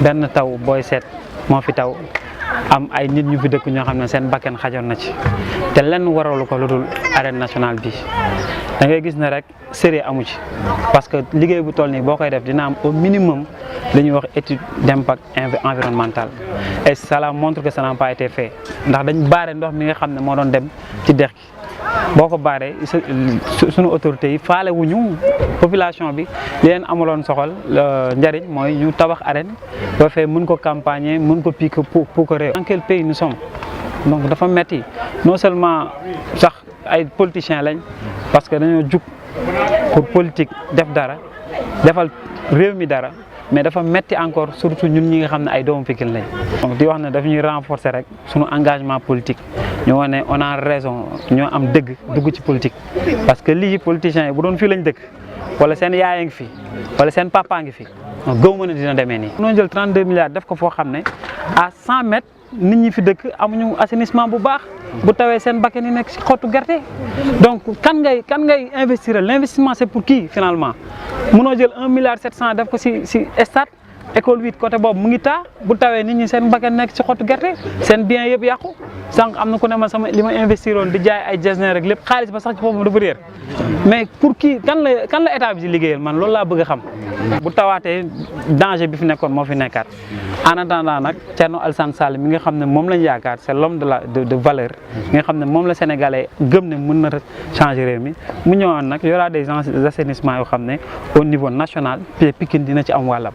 benn taw booy seet moo fi taw am ay nit ñu fi dëkk ñoo xam ne seen bakken xajoon na ci te lenn waralu ko lu dul arène nationale bi da ngay gis ne rek sérieux amu ci parce que liggéey bu toll nii boo koy def dina am au minimum li ñuy wax étude d'impact environnemental et cela montre que ça n'a pas été fait ndax dañ baare ndox mi nga xam ne moo doon dem ci dex gi boo ko baaree suñu autorités yi faale wuñu population bi li leen amaloon soxal njariñ mooy ñu tabax arène ba fee mën ko campagner mën ko pique pour que réew. Dans quel pays nous sommes donc dafa metti non seulement sax ay politiciens lañ parce que dañoo jug pour politique def dara defal réew mi dara mais dafa metti encore surtout ñun ñi nga xam ne ay doomu Pikine lañ. donc di wax ne daf ñuy renforcer rek suñu engagement politique ñu wax ne on a raison ñoo am dëgg dugg ci politique parce que lii politiciens yi bu doon fii lañ dëkk wala seen yaay a ngi fi wala seen papa ngi fi gëw ma ne dina demee nii. mënoo jël 32 milliards def ko foo xam ne à 100 mètres nit ñi fi dëkk amuñu assainissement bu baax bu tawee seen bakkan yi nekk ci xottu gerte donc kan ngay investir l'investissement c'est pour qui finalement mënoo jël 1 milliard 700 def ko ci stade école 8 côté boobu mu ngi taa bu tawee nit ñi seen bakkan nekk ci xottu gerte seen bien yëpp yàqu sànq am na ku ne ma sama li ma investir woon di jaay ay jesner rek lépp xaalis ba sax ci foofu dafa réer mais pour qui kan la état bi ci liggéeyal man loolu laa bëgg a xam. bu tawaatee danger bi fi nekkoon moo fi nekkaat en attendant nag Thierno Alassane Sall mi nga xam ne moom lañ yaakaar c'est l'homme de valeur mi nga xam ne moom la sénégalais gëm ne mën na changer réew mi mu ñëwoon nag y aura des assainissements yoo xam ne au niveau national Pikine dina ci am wàllam.